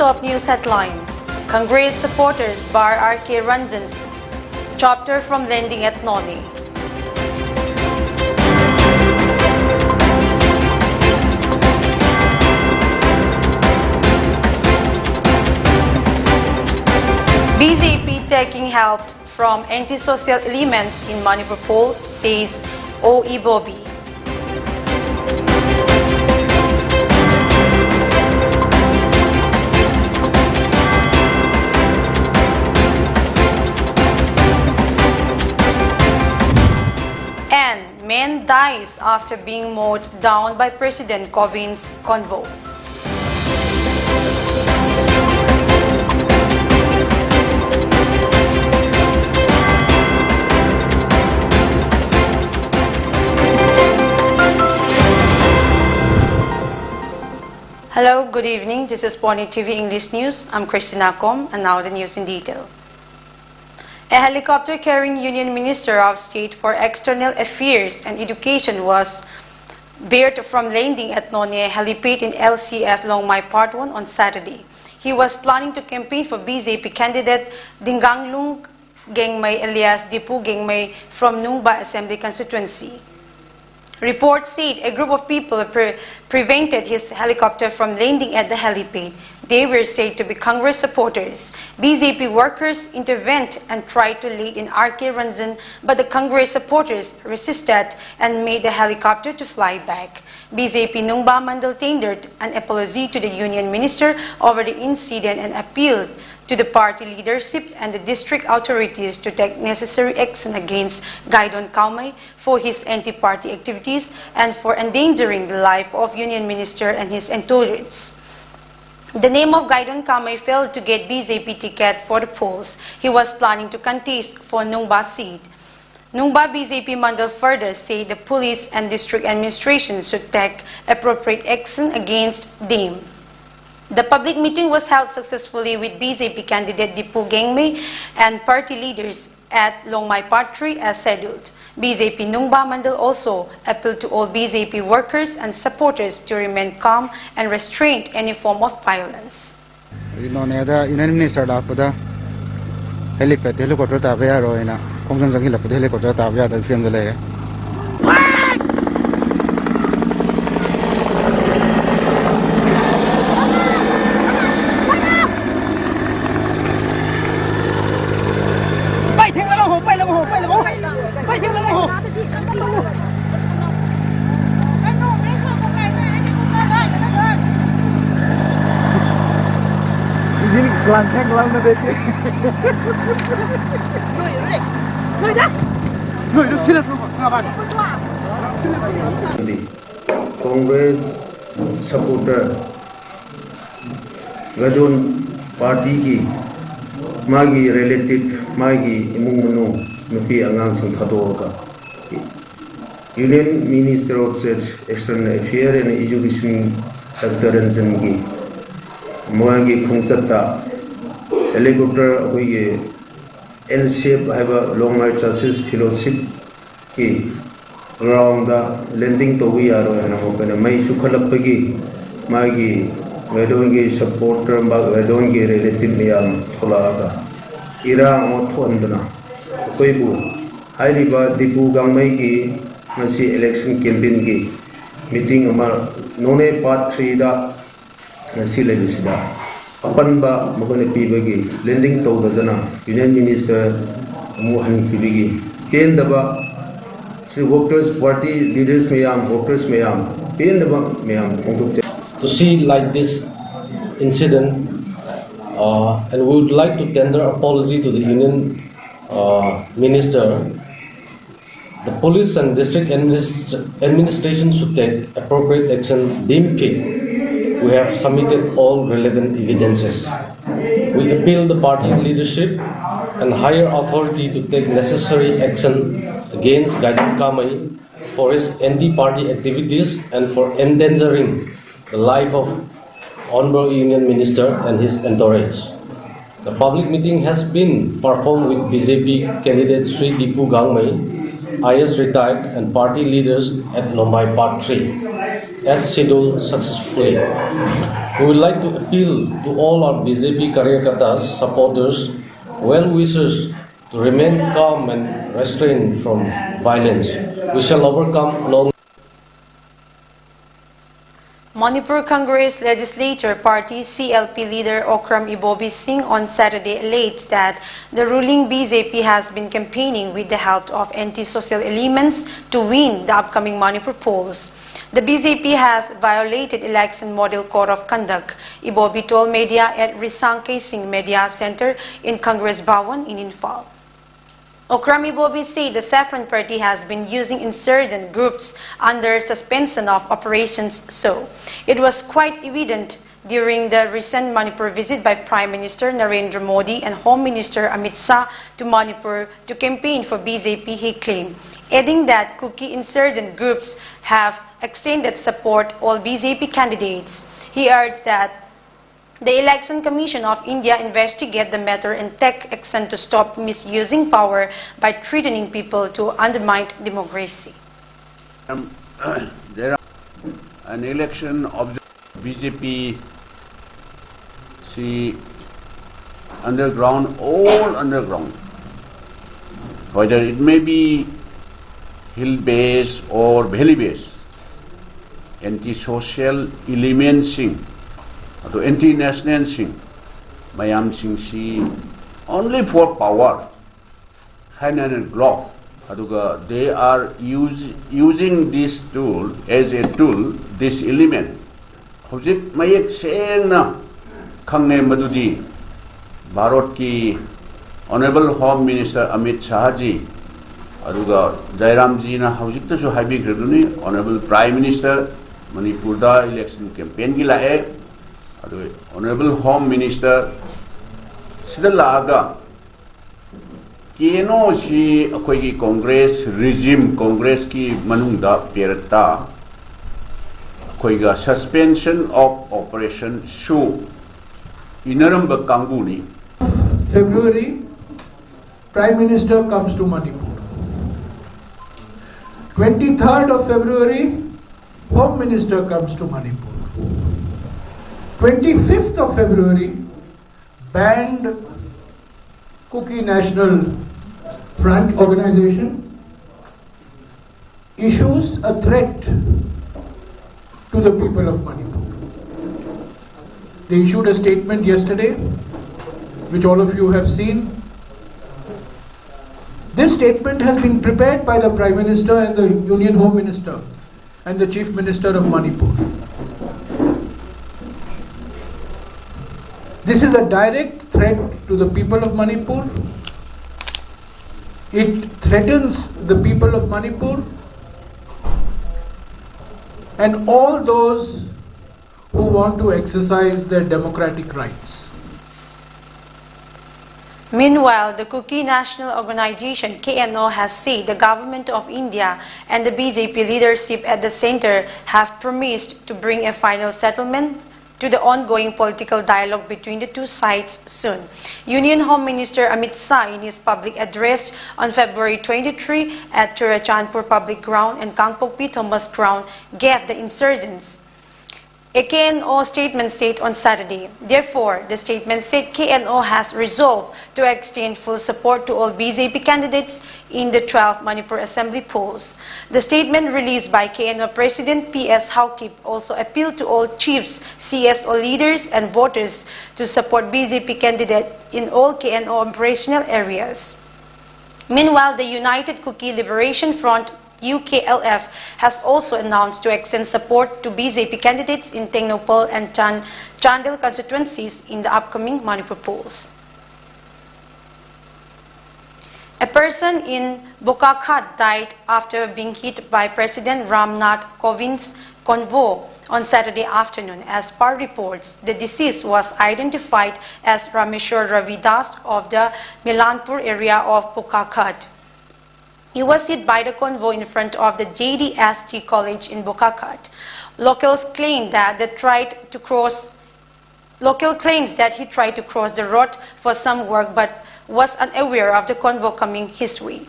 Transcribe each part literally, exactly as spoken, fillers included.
Top news headlines. Congress supporters bar R K Ranjan's chapter from lending at Noney. B J P taking help from anti-social elements in Manipur polls, says O Ibobi. And man dies after being mowed down by President Kovind's convoy. Hello, good evening. This is Pony T V English News. I'm Christina Kom, and now the news in detail. A helicopter carrying Union Minister of State for External Affairs and Education was barred from landing at Noney helipad in L C F Longmai Part one on Saturday. He was planning to campaign for B J P candidate Dinganglung Gengmei alias Dipu Gengmei from Nungba Assembly Constituency. Reports said a group of people pre- prevented his helicopter from landing at the helipad. They were said to be Congress supporters. B J P workers intervened and tried to lead in R K Ranjan, but the Congress supporters resisted and made the helicopter to fly back. B J P Nungba Mandal tendered an apology to the union minister over the incident and appealed to the party leadership and the district authorities to take necessary action against Gaidon Kaumai for his anti-party activities and for endangering the life of Union Minister and his entourage. The name of Gaidon Kaumai failed to get B J P ticket for the polls. He was planning to contest for Nungba seat. Nungba B J P Mandal further said the police and district administration should take appropriate action against them. The public meeting was held successfully with B J P candidate Dipu Gengmei and party leaders at Longmai Part three as scheduled. B J P Nungba Mandal also appealed to all B J P workers and supporters to remain calm and restrain any form of violence. ꯅꯣꯅꯦꯗ union minister ꯂꯥꯛꯄꯗ helipad, helicopter ꯇꯥꯕ ꯌꯥꯔꯣꯏꯅ, ꯈꯣꯡꯖꯣꯝ ꯆꯪꯁꯤꯜꯂꯛꯄꯗ helicopter ꯇꯥꯕ ꯌꯥꯗꯕꯒꯤ ꯐꯤꯕꯝꯗ ꯂꯩꯔꯦ꯫ Congress supporter ꯒꯥꯏꯗꯣꯟ ꯄꯥꯔꯇꯤꯒꯤ ꯃꯥꯒꯤ ꯔꯤꯂꯦꯇꯤꯚ, ꯃꯥꯒꯤ ꯏꯃꯨꯡ ꯃꯅꯨꯡ, ꯅꯨꯄꯤ ꯑꯉꯥꯡꯁꯤꯡ ꯊꯥꯗꯣꯛꯑꯒ Union Minister of State External Affairs and Education doctor ꯔꯟꯖꯟꯒꯤ ꯃꯣꯏꯒꯤ ꯈꯣꯡꯆꯠꯇ ꯍꯦꯂꯤꯀꯣꯞꯇꯔ ꯑꯩꯈꯣꯏꯒꯤ ꯑꯦꯜ ꯁꯦꯞ ꯍꯥꯏꯕ ꯂꯣꯡꯃꯥꯏ ꯆꯔꯆꯦꯁ ꯐꯦꯂꯣꯁꯤꯞꯀꯤ ꯒ꯭ꯔꯥꯎꯟꯗ ꯂꯦꯟꯗꯤꯡ ꯇꯧꯕ ꯌꯥꯔꯣꯏ ꯍꯥꯏꯅ ꯃꯈꯣꯏꯅ ꯃꯩ ꯆꯨꯈꯠꯂꯛꯄꯒꯤ ꯃꯥꯒꯤ ꯒꯥꯏꯗꯣꯟꯒꯤ ꯁꯄꯣꯔꯇꯔ, ꯒꯥꯏꯗꯣꯟꯒꯤ ꯔꯤꯂꯦꯇꯤꯚ ꯃꯌꯥꯝ ꯊꯣꯛꯂꯛꯑꯒ ꯏꯔꯥꯡ ꯑꯃ ꯊꯣꯛꯍꯟꯗꯨꯅ ꯑꯩꯈꯣꯏꯕꯨ ꯍꯥꯏꯔꯤꯕ ꯗꯤꯄꯨ ꯒꯥꯡꯃꯩꯒꯤ ꯉꯁꯤ ꯏꯂꯦꯛꯁꯟ ꯀꯦꯝꯄꯦꯟꯒꯤ ꯃꯤꯇꯤꯡ ꯑꯃ ꯅꯣꯅꯦ ꯄꯥꯔꯠ ꯊ꯭ꯔꯤꯗ ꯉꯁꯤ ꯂꯩꯕꯁꯤꯗ ꯑꯄꯟꯕ ꯃꯈꯣꯏꯅ ꯄꯤꯕꯒꯤ ꯂꯦꯟꯗꯤꯡ ꯇꯧꯗꯗꯅ ꯌꯨꯅꯤꯌꯟ ꯃꯤꯅꯤꯁꯇꯔ ꯑꯃꯨꯛ ꯍꯟꯈꯤꯕꯒꯤ ꯄꯦꯟꯗꯕ ꯁꯤ ꯋꯥꯔꯀꯔꯁ ꯄꯥꯔꯇꯤ ꯂꯤꯗꯔꯁ ꯃꯌꯥꯝ, ꯋꯥꯔꯀꯔꯁ ꯃꯌꯥꯝ, ꯄꯦꯟꯗꯕ ꯃꯌꯥꯝ ꯐꯣꯡꯗꯣꯛꯆꯩ꯫ To see like this incident, uh, and we would like to tender apology to the Union uh, Minister. The police and district administ- administration should take appropriate action deemed fit. We have submitted all relevant evidences. We appeal the party leadership and higher authority to take necessary action against Gaidam Kamai for his anti-party activities and for endangering the life of Honorable Union Minister and his entourage. The public meeting has been performed with B J P candidate Sri Dipu Gangmei, I A S retired, and party leaders at Lombai Part three. as scheduled successfully. We would like to appeal to all our B J P karyakartas, supporters, well-wishers to remain calm and restrain from violence. We shall overcome along. Manipur Congress Legislature Party C L P leader Okram Ibobi Singh on Saturday alleged that the ruling B J P has been campaigning with the help of anti-social elements to win the upcoming Manipur polls. The B J P has violated election model code of conduct, Ibobi told media at Risang Keishing Media Center in Congress Bhawan in Imphal. Okram Ibobi said the Saffron Party has been using insurgent groups under suspension of operations, so it was quite evident during the recent Manipur visit by Prime Minister Narendra Modi and Home Minister Amit Shah to Manipur to campaign for B J P, he claimed, adding that Kuki insurgent groups have extended support all B J P candidates. He urged that the Election Commission of India investigate the matter and take action to stop misusing power by threatening people to undermine democracy. Um, there are an election of the B J P, see, underground, all underground, whether it may be hill base or valley base, anti-social elementsꯤꯡ, ꯑꯗꯣ anti-nationalꯁꯤꯡ, ꯃꯌꯥꯝꯁꯤꯡꯁꯤ only for power, hand and glove, ꯑꯗꯨꯒ they are use, using this tool as a tool, this element. ꯍꯧꯖꯤꯛ ꯃꯌꯦꯛ ꯁꯦꯡꯅ ꯈꯪꯉꯦ ꯃꯗꯨꯗꯤ ꯚꯥꯔꯠꯀꯤ Honourable Home Minister Amit Shahꯖꯤ, ꯑꯗꯨꯒ ꯖꯥꯏꯔꯥꯝꯖꯤꯅ ꯍꯧꯖꯤꯛꯇꯁꯨ ꯍꯥꯏꯕꯤꯈ꯭ꯔꯤꯕꯗꯨꯅꯤ, Honourable Prime Minister ꯃꯅꯤꯄꯨꯔꯗ election campaignꯒꯤ ꯂꯥꯛꯑꯦ, ꯑꯗꯨ Honourable Home Minister ꯁꯤꯗ ꯂꯥꯛꯑꯒ ꯀꯦꯅꯣꯁꯤ ꯑꯩꯈꯣꯏꯒꯤ Congress regime, Congressꯀꯤ ꯃꯅꯨꯡꯗ ꯄꯦꯔꯠꯇ ꯑꯩꯈꯣꯏꯒ suspension of operationꯁꯨ ꯏꯟꯅꯔꯝꯕ ꯀꯥꯡꯕꯨꯅꯤ꯫ February, Prime Minister comes to Manipur. Twenty-third of February, Home Minister comes to Manipur. Twenty-fifth of February, banned Kuki National Front organization issues a threat to the people of Manipur. They issued a statement yesterday, which all of you have seen. This statement has been prepared by the Prime Minister and the Union Home Minister and the Chief Minister of Manipur. This is a direct threat to the people of Manipur. It threatens the people of Manipur and all those who want to exercise their democratic rights. Meanwhile, the Kuki National Organization, K N O, has said the government of India and the B J P leadership at the center have promised to bring a final settlement to the ongoing political dialogue between the two sides soon. Union Home Minister Amit Shah, in his public address on February twenty-three at Churachandpur Public Ground and Kangpokpi Thomas Ground, gave the insurgents a K N O statement said on Saturday. Therefore, the statement said K N O has resolved to extend full support to all B J P candidates in the twelfth Manipur Assembly polls. The statement released by K N O President P S Haokip also appealed to all chiefs, C S O leaders, and voters to support B J P candidate in all K N O operational areas. Meanwhile, the United Kuki Liberation Front, U K L F, has also announced to extend support to B J P candidates in Tengnoupal and Chan- Chandel constituencies in the upcoming Manipur polls. A person in Bokakhat died after being hit by President Ramnath Kovind's convoy on Saturday afternoon. As per reports, the deceased was identified as Rameshwar Ravi Das of the Milanpur area of Bokakhat. He was hit by the convoy in front of the J D S T College in Bokakhat. Locals claim that the tried to cross Local claims that he tried to cross the road for some work but was unaware of the convoy coming his way.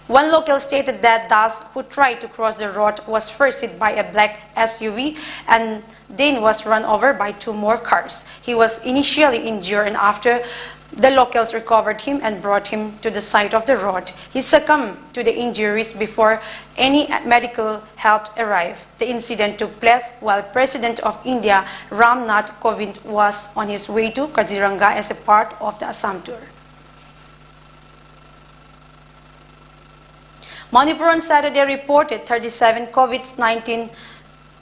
One local stated that Das, who tried to cross the road, was first hit by a black S U V and then was run over by two more cars. He was initially injured, and after, the locals recovered him and brought him to the side of the road. He succumbed to the injuries before any medical help arrived. The incident took place while President of India Ram Nath Kovind was on his way to Kaziranga as a part of the Assam tour. Manipur on Saturday reported thirty-seven COVID nineteen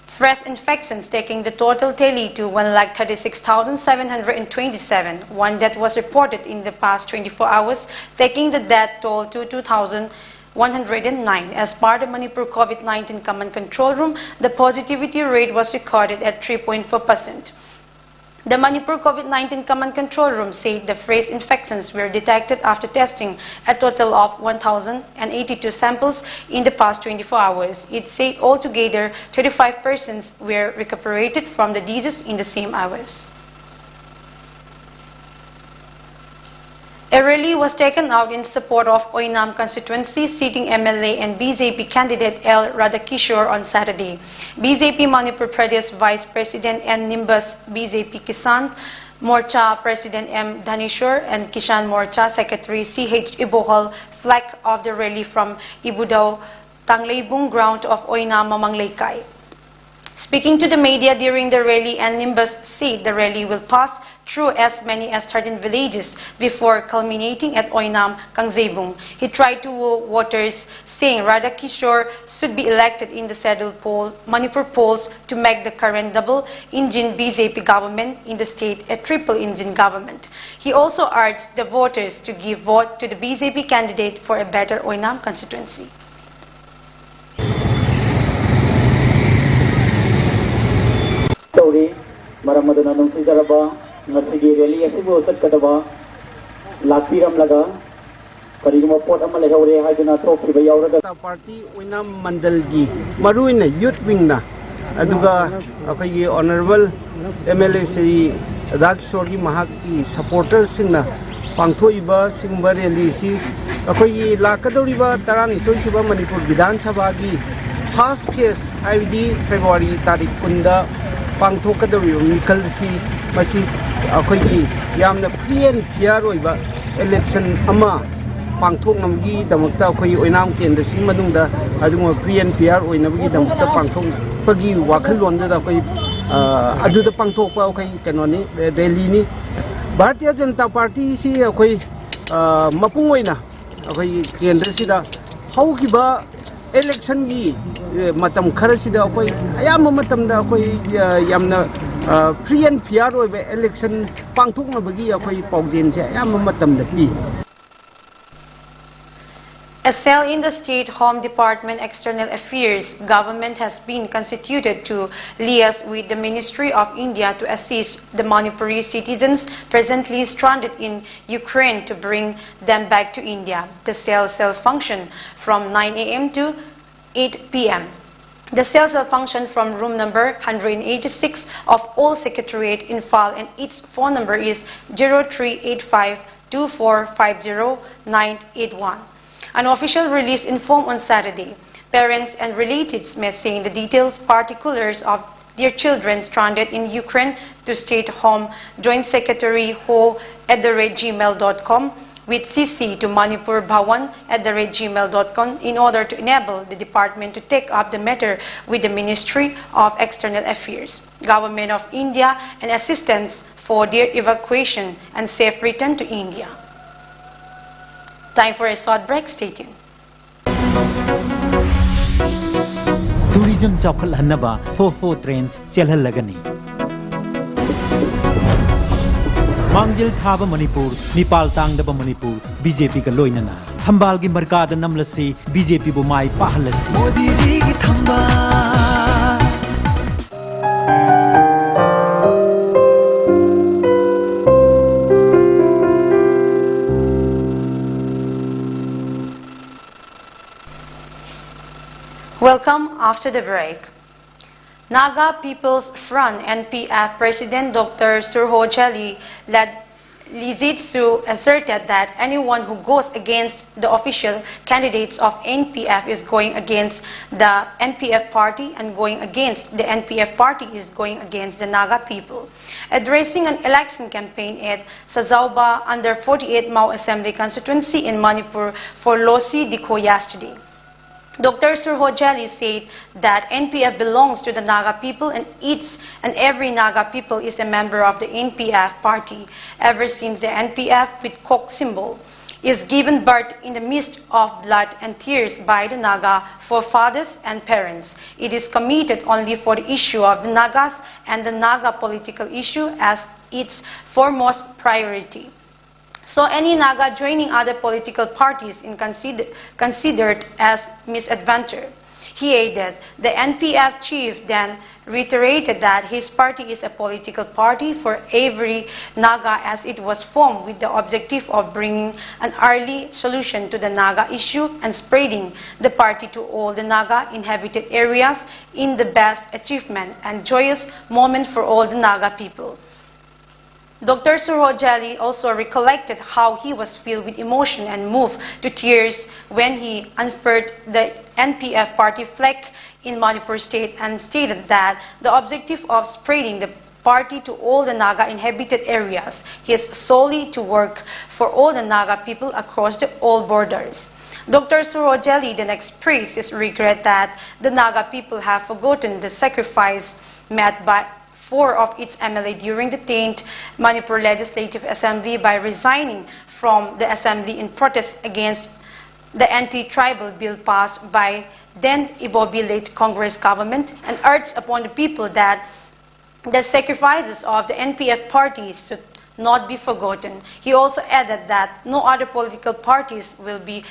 fresh infections, taking the total tally to one lakh thirty-six thousand seven hundred twenty-seven. One death was reported in the past twenty-four hours, taking the death toll to two thousand one hundred nine. As per the Manipur COVID nineteen Command Control Room, the positivity rate was recorded at three point four percent. The Manipur COVID nineteen Command Control Room said the fresh infections were detected after testing a total of one thousand and eighty-two samples in the past twenty-four hours. It said altogether thirty-five persons were recuperated from the disease in the same hours. A rally was taken out in support of Oinam constituency sitting M L A and B J P candidate L Radhakishore on Saturday. B J P Manipur Pradesh Vice President N Nimbus, B J P Kisan Morcha President M Dhanishwar, and Kisan Morcha Secretary C H Ibohal flagged off the rally from Ibudao Tangleibung ground of Oinam Mamang Leikai. Speaking to the media during the rally, N Nimbus said the rally will pass through as many as thirteen villages before culminating at Oinam Kangzeibung. He tried to woo voters, saying Radhakishore should be elected in the scheduled poll, Manipur polls to make the current double-engine B J P government in the state a triple-engine government. He also urged the voters to give vote to the B J P candidate for a better Oinam constituency. ꯇꯧꯔꯤ꯫ ꯃꯔꯝ ꯑꯗꯨꯅ ꯅꯨꯡꯁꯤꯖꯔꯕ ꯉꯁꯤꯒꯤ rally ꯑꯁꯤꯕꯨ ꯆꯠꯀꯗꯕ ꯂꯥꯛꯄꯤꯔꯝꯂꯒ ꯀꯔꯤꯒꯨꯝꯕ ꯄꯣꯠ ꯑꯃ ꯂꯩꯍꯧꯔꯦ ꯍꯥꯏꯗꯨꯅ ꯊꯣꯛꯈꯤꯕ ꯌꯥꯎꯔꯒ ꯄꯥꯔꯇꯤ ꯑꯣꯏꯅꯥꯝ ꯃꯟꯗꯜꯒꯤ ꯃꯔꯨꯑꯣꯏꯅ ꯌꯨꯠ ꯋꯤꯡꯅ ꯑꯗꯨꯒ ꯑꯩꯈꯣꯏꯒꯤ honourable M L A Shri Raj ꯀꯤꯁꯣꯔꯒꯤ ꯃꯍꯥꯛꯀꯤ ꯁꯄꯣꯔꯇꯔꯁꯤꯡꯅ ꯄꯥꯡꯊꯣꯛꯏꯕ ꯁꯤꯒꯨꯝꯕ ꯔꯦꯂꯤꯁꯤ ꯑꯩꯈꯣꯏꯒꯤ ꯂꯥꯛꯀꯗꯧꯔꯤꯕ ꯇꯔꯥꯅꯤꯊꯣꯏ ꯁꯨꯕ ꯃꯅꯤꯄꯨꯔ ꯕꯤꯙꯥꯟ ꯁꯚꯥꯒꯤ ꯐꯥꯔꯁ ꯐꯦꯁ, ꯍꯥꯏꯕꯗꯤ ꯐꯦꯕ꯭ꯔꯨꯋꯥꯔꯤ ꯇꯥꯔꯤꯛ ꯀꯨꯟꯗ ꯄꯥꯡꯊꯣꯛꯀꯗꯧꯔꯤꯕ ꯃꯤꯈꯜꯁꯤ, ꯃꯁꯤ ꯑꯩꯈꯣꯏꯒꯤ ꯌꯥꯝꯅ ꯐ꯭ꯔꯤ ꯑꯦꯟ ꯐꯤꯌꯥꯔ ꯑꯣꯏꯕ ꯏꯂꯦꯛꯁꯟ ꯑꯃ ꯄꯥꯡꯊꯣꯛꯅꯕꯒꯤꯗꯃꯛꯇ ꯑꯩꯈꯣꯏꯒꯤ ꯑꯣꯏꯅꯥꯝ ꯀꯦꯟꯗ꯭ꯔꯁꯤꯒꯤ ꯃꯅꯨꯡꯗ ꯑꯗꯨꯒꯨꯝꯕ ꯐ꯭ꯔꯤ ꯑꯦꯟ ꯐꯤꯌꯥꯔ ꯑꯣꯏꯅꯕꯒꯤꯗꯃꯛꯇ ꯄꯥꯡꯊꯣꯛꯄꯒꯤ ꯋꯥꯈꯜꯂꯣꯟꯗꯨꯗ ꯑꯩꯈꯣꯏ, ꯑ, ꯑꯗꯨꯗ ꯄꯥꯡꯊꯣꯛꯄ ꯑꯩꯈꯣꯏ ꯀꯩꯅꯣꯅꯤ, ꯔꯦꯂꯤꯅꯤ꯫ ꯚꯥꯔꯇꯤꯌ ꯖꯅꯇꯥ ꯄꯥꯔꯇꯤꯁꯤ ꯑꯩꯈꯣꯏ, ꯑ, ꯃꯄꯨꯡ ꯑꯣꯏꯅ ꯑꯩꯈꯣꯏꯒꯤ ꯀꯦꯟꯗ꯭ꯔꯁꯤꯗ ꯍꯧꯈꯤꯕ ꯏꯂꯦꯛꯁꯟꯒꯤ, ꯑ, ꯃꯇꯝ ꯈꯔꯁꯤꯗ ꯑꯩꯈꯣꯏ ꯑꯌꯥꯝꯕ ꯃꯇꯝꯗ ꯑꯩꯈꯣꯏ, ꯑ, ꯌꯥꯝꯅ, ꯑ, ꯐ꯭ꯔꯤ ꯑꯦꯟ ꯐꯤꯌꯥꯔ ꯑꯣꯏꯕ ꯏꯂꯦꯛꯁꯟ ꯄꯥꯡꯊꯣꯛꯅꯕꯒꯤ ꯑꯩꯈꯣꯏ ꯄꯥꯎꯖꯦꯜꯁꯦ ꯑꯌꯥꯝꯕ ꯃꯇꯝꯗ ꯄꯤ꯫ A cell in the State Home Department External Affairs government has been constituted to liaise with the Ministry of India to assist the Manipuri citizens presently stranded in Ukraine to bring them back to India. The cell shall function from nine a m to eight p m. The cell shall function from room number one hundred eighty-six of Old Secretariat in Imphal, and its phone number is zero three eight five two four five zero nine eight one. An official release informed on Saturday. Parents and relatives may send the details, particulars of their children stranded in Ukraine to State Home Joint Secretary ho at the rate gmail dot com with C C to Manipur Bhawan at the rate gmail dot com in order to enable the department to take up the matter with the Ministry of External Affairs, Government of India, and assistance for their evacuation and safe return to India. Time for a short break. Stay tuned. Tourism ꯆꯥꯎꯈꯠꯍꯟꯅꯕ for four trends ꯆꯦꯜꯍꯜꯂꯒꯅꯤ꯫ ꯃꯥꯡꯖꯤꯜ ꯊꯥꯕ ꯃꯅꯤꯄꯨꯔ, ꯃꯤꯄꯥꯜ ꯇꯥꯡꯗꯕ Manipur, B J ꯄꯤꯒ ꯂꯣꯏꯅꯅ ꯊꯝꯕꯥꯜꯒꯤ ꯃꯔꯀꯥꯗ ꯅꯝꯂꯁꯤ, B J ꯄꯤꯕꯨ ꯃꯥꯏ ꯄꯥꯛꯍꯜꯂꯁꯤ꯫ ꯃꯣꯗꯤꯖꯤꯒꯤ ꯊꯝꯕꯥꯜ꯫ Welcome after the break. Naga People's Front, N P F, President Doctor Surho Cheli led Lijitsu asserted that anyone who goes against the official candidates of N P F is going against the N P F party, and going against the N P F party is going against the Naga people. Addressing an election campaign at Sazaoba under forty-eight Mao Assembly Constituency in Manipur for Losi Dikho yesterday, Doctor Surhojali said that N P F belongs to the Naga people, and each and every Naga people is a member of the N P F party. Ever since the N P F with cock symbol is given birth in the midst of blood and tears by the Naga forefathers and parents, it is committed only for the issue of the Nagas and the Naga political issue as its foremost priority. So any Naga joining other political parties is consider, considered as misadventure. He added, the N P F chief then reiterated that his party is a political party for every Naga as it was formed with the objective of bringing an early solution to the Naga issue and spreading the party to all the Naga inhabited areas in the best achievement and joyous moment for all the Naga people. Doctor Surhojali also recollected how he was filled with emotion and moved to tears when he unfurled the N P F party flag in Manipur state and stated that the objective of spreading the party to all the Naga inhabited areas is solely to work for all the Naga people across the all borders. Doctor Surhojali then expressed his regret that the Naga people have forgotten the sacrifice made by four of its M L A during the tenth Manipur Legislative Assembly by resigning from the assembly in protest against the anti-tribal bill passed by then Ibobi-led Congress government, and urged upon the people that the sacrifices of the N P F party should not be forgotten. He also added that no other political parties will be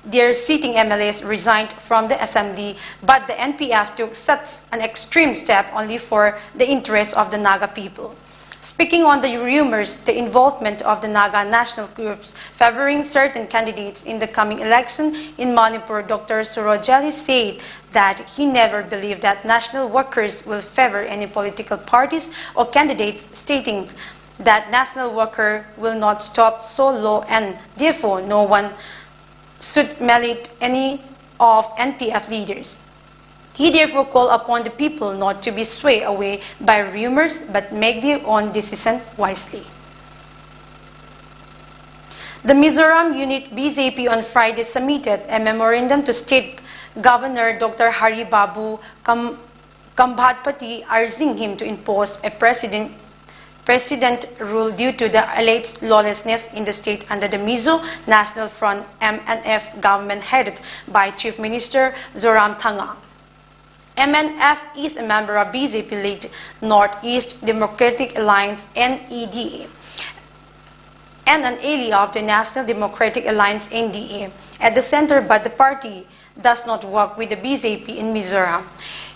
their sitting M L As resigned from the assembly, but the N P F took such an extreme step only for the interests of the Naga people. Speaking on the rumors, the involvement of the Naga national groups favoring certain candidates in the coming election in Manipur, Doctor Surhojali said that he never believed that national workers will favor any political parties or candidates, stating that national worker will not stop so low and therefore no one should maltreat any of N P F leaders. He therefore called upon the people not to be swayed away by rumors but make their own decision wisely. The Mizoram Unit B J P on Friday submitted a memorandum to State Governor Doctor Hari Babu Kam- Kambhatpati, urging him to impose a president precedent rule due to the alleged lawlessness in the state under the Mizo National Front, M N F, government headed by Chief Minister Zoram Thanga. M N F is a member of B J P-led Northeast Democratic Alliance, N E D A, and an ally of the National Democratic Alliance, N D A, at the center, but the party does not work with the B J P in Mizoram.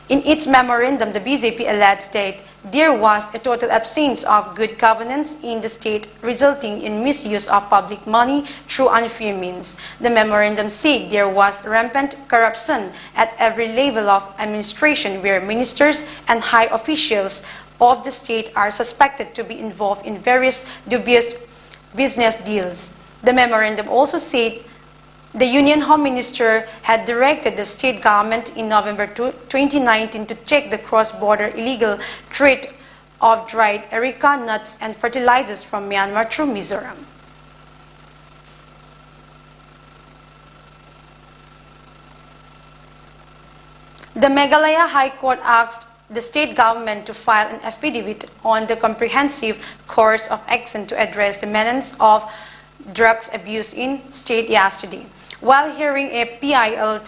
In its memorandum, the B J P alleged that there was a total absence of good governance in the state, resulting in misuse of public money through unfair means. The memorandum said there was rampant corruption at every level of administration, where ministers and high officials of the state are suspected to be involved in various dubious business deals. The memorandum also said the Union Home Minister had directed the state government in November tw- twenty nineteen to check the cross-border illegal trade of dried areca nuts and fertilizers from Myanmar through Mizoram. The Meghalaya High Court asked the state government to file an affidavit on the comprehensive course of action to address the menace of drugs abuse in state yesterday. While hearing a P I L,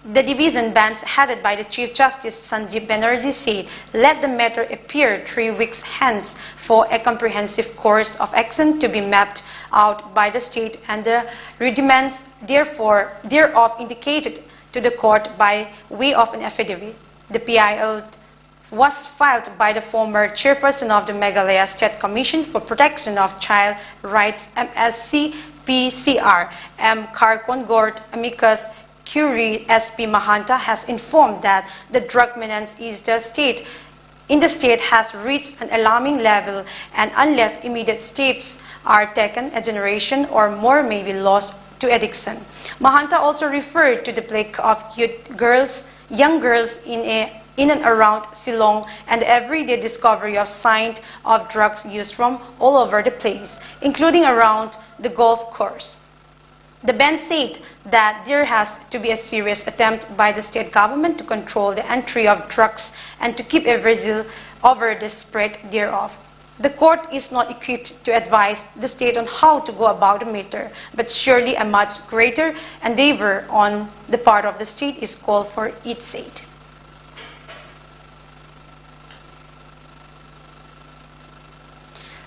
the division bench headed by the Chief Justice Sanjeev Banerjee said, "Let the matter appear three weeks hence for a comprehensive course of action to be mapped out by the state and the rudiments therefore thereof indicated to the court by way of an affidavit." The P I L was filed by the former chairperson of the Meghalaya State Commission for Protection of Child Rights, M S C P C R, M Kharkongor. Amicus curiae, S P Mahanta has informed that the drug menace in the state in the state has reached an alarming level, and unless immediate steps are taken, a generation or more may be lost to addiction. Mahanta also referred to the plague of youth girls, young girls in a in and around Shillong and the everyday discovery of signs of drugs used from all over the place, including around the golf course. The bench said that there has to be a serious attempt by the state government to control the entry of drugs and to keep a vigil over the spread thereof. The court is not equipped to advise the state on how to go about the matter, but surely a much greater endeavor on the part of the state is called for, it said.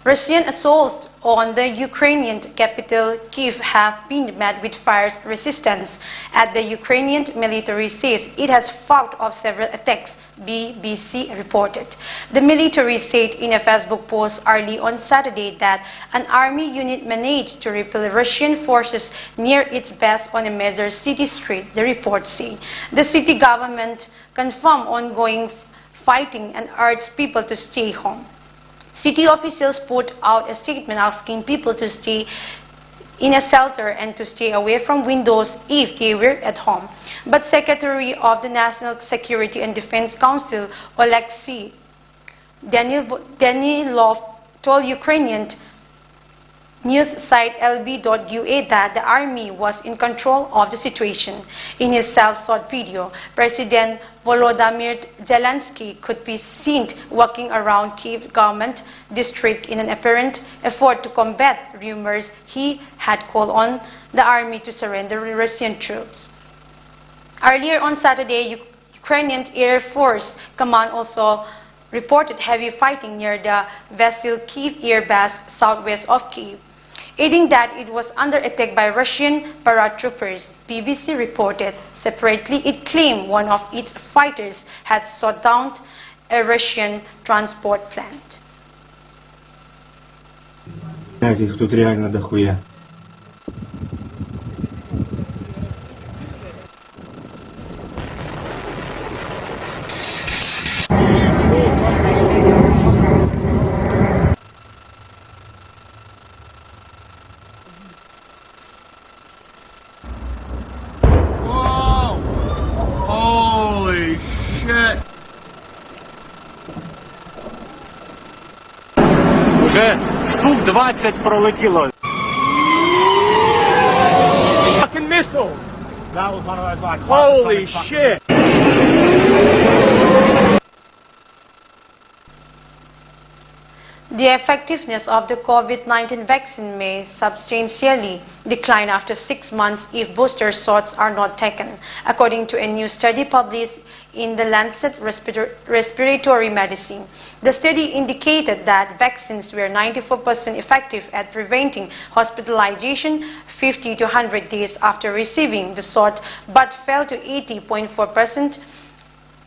Russian assaults on the Ukrainian capital Kyiv have been met with fierce resistance, as the Ukrainian military says it has fought off several attacks, B B C reported. The military said in a Facebook post early on Saturday that an army unit managed to repel Russian forces near its base on a major city street, the report said. The city government confirmed ongoing fighting and urged people to stay home. City officials put out a statement asking people to stay in a shelter and to stay away from windows if they were at home. But Secretary of the National Security and Defense Council, Oleksiy Danil-, Danilov, told Ukrainian news site L B dot U A that the army was in control of the situation. In his self-shot video, President Volodymyr Zelensky could be seen walking around Kyiv government district in an apparent effort to combat rumors he had called on the army to surrender Russian troops. Earlier on Saturday, U-, Ukrainian Air Force Command also reported heavy fighting near the Vasil Kyiv air base southwest of Kyiv, adding that it was under attack by Russian paratroopers, B B C reported. Separately, it claimed one of its fighters had shot down a Russian transport plant. Так, их тут реально дохуя. Штук двадцять пролетіло. Fucking missile! That was one of those like Holy hypersonic fucking shit! The effectiveness of the COVID nineteen vaccine may substantially decline after six months if booster shots are not taken, according to a new study published in the Lancet Respir- Respiratory Medicine. The study indicated that vaccines were ninety-four percent effective at preventing hospitalization fifty to one hundred days after receiving the shot, but fell to eighty point four percent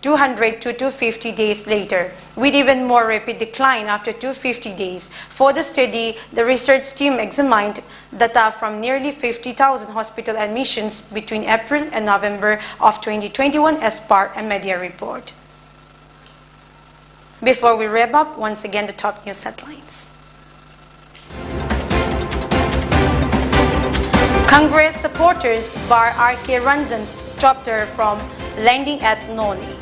two hundred to two hundred fifty days later, with even more rapid decline after two hundred fifty days. For the study, the research team examined data from nearly fifty thousand hospital admissions between April and November of twenty twenty-one, as per a media report. Before we wrap up, once again, the top news headlines. Congress supporters bar R K Ranjan's chapter from landing at Noli.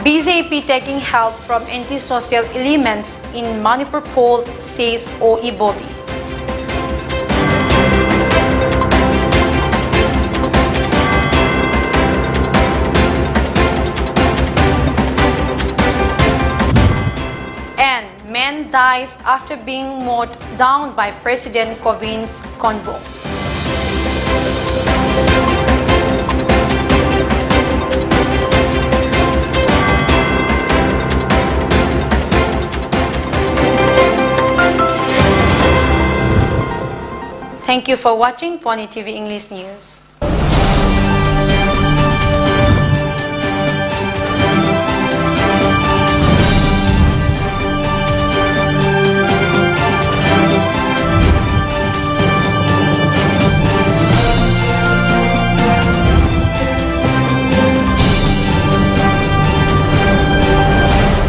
B J P taking help from anti-social elements in Manipur polls, says O Ibobi. And man dies after being mowed down by President Kovind's convoy. Thank you for watching Pony T V English News.